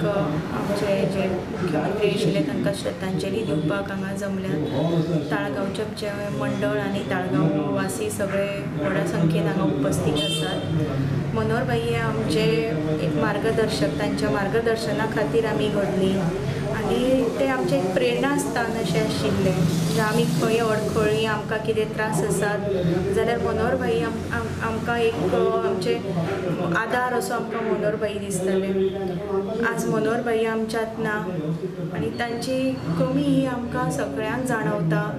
एक आमचे जे मुख्यमंत्री आशिल्ले तांकां श्रद्धांजली दिवपाक हांगा जमल्यात. ताळगांवचे आमचें मंडळ आनी ताळगांव वासी सगळे व्हडा संख्येन हांगा उपस्थित आसात. मनोहर भाई हे आमचे एक मार्गदर्शक, तांच्या मार्गदर्शना खातीर आमी घडली आनी ते आमचें एक प्रेरणास्थान अशें आशिल्लें. म्हणजे आमी खंय अडखळ्ळीं, आमकां कितें त्रास आसात जाल्यार मनोहर भाई आमकां एक आमचे आदार असो आमकां मनोहर भाई दिसताले. आज मनोहर भाई आमच्यांत ना आनी तांची कमी ही आमकां सगळ्यांक जाणवता.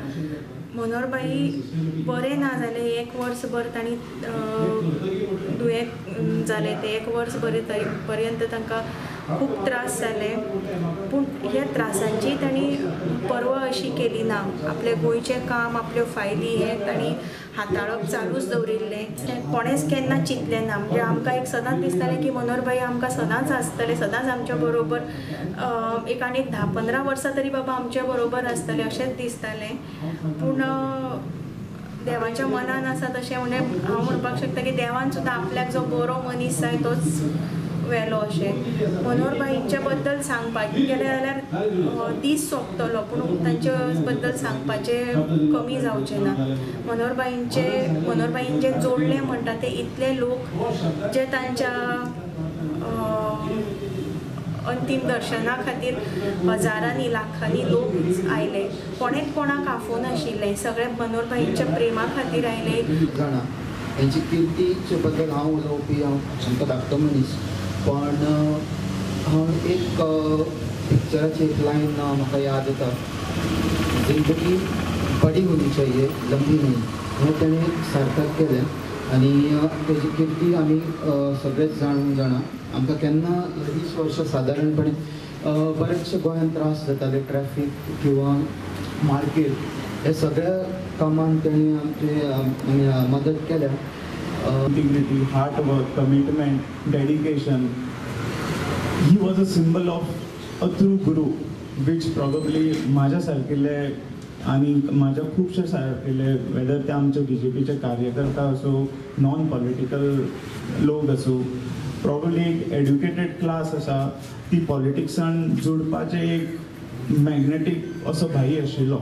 मनोहर भाई बरें ना जालें, एक वर्सभर तांणी दुयेंत जालें, तें एक वर्स बरें पर्यंत तांकां खूब त्रास जाले, पूण ह्या त्रासांची तांणी पर्वा अशी केली ना. आपलें गोंयचें काम, आपल्यो फायली हें तांणी हाताळप चालूच दवरिल्लें. कोणेंच केन्ना चिंतलें ना. म्हणजे आमकां एक सदांच दिसतालें की मनोहर भाई आमकां सदांच आसतले, सदांच आमच्या बरोबर एक आनी एक 10-15 वर्सां तरी बाबा आमच्या बरोबर आसतले अशेंच दिसतालें. पूण देवाच्या मनान आसा तशें, म्हणजे हांव म्हणपाक शकता की देवान सुद्दां आपल्याक जो बरो मनीस जाय तोच वेलो अशें. मनोहर भाईंच्या बद्दल सांगपाक गेलें जाल्यार दीस सोंपतलो, पूण तांचे बद्दल सांगपाचें कमी जावचें ना. मनोहर भाईन जे जोडलें म्हणटा ते इतले लोक जे तांच्या अंतीम दर्शना खातीर हजारांनी लाखांनी लोक आयले. कोणेच कोणाक आफोवनाशिल्लें, सगळे मनोहर भाईंच्या प्रेमा खातीर आयले. जाणा तेंची किर्तीचे बद्दल हांव उलोवपी, हांव सामको धाकटो मनीस, पण हांव एक पिक्चराची एक लायन म्हाका याद येता, जिंदगी बडी होनी चाहिए लंबी नहीं, हें तेणें सार्थक केलें आनी तेजी किर्ती आमी सगळेच जाणून जाणा. आमकां केन्ना 20 वर्सां सादारणपणे बरेचशे गोंयांत त्रास जाताले, ट्रॅफीक किंवा मार्केट हे सगळ्या कामांत तेणी आमची मदत केल्या. Integrity, hard work, commitment, dedication. He was a symbol of a true guru, which probably माझ्या सारकिल्ले आनी माझ्या खुबशे सारकिल्ले, वेदर ते आमचे बीजेपीचे कार्यकर्ता आसूं, नॉन पॉलिटिकल लोक आसूं, प्रॉबली एक एड्युकेटेड क्लास आसा ती पॉलिटिक्सान जोडपाचें एक मॅग्नेटीक असो भाई आशिल्लो.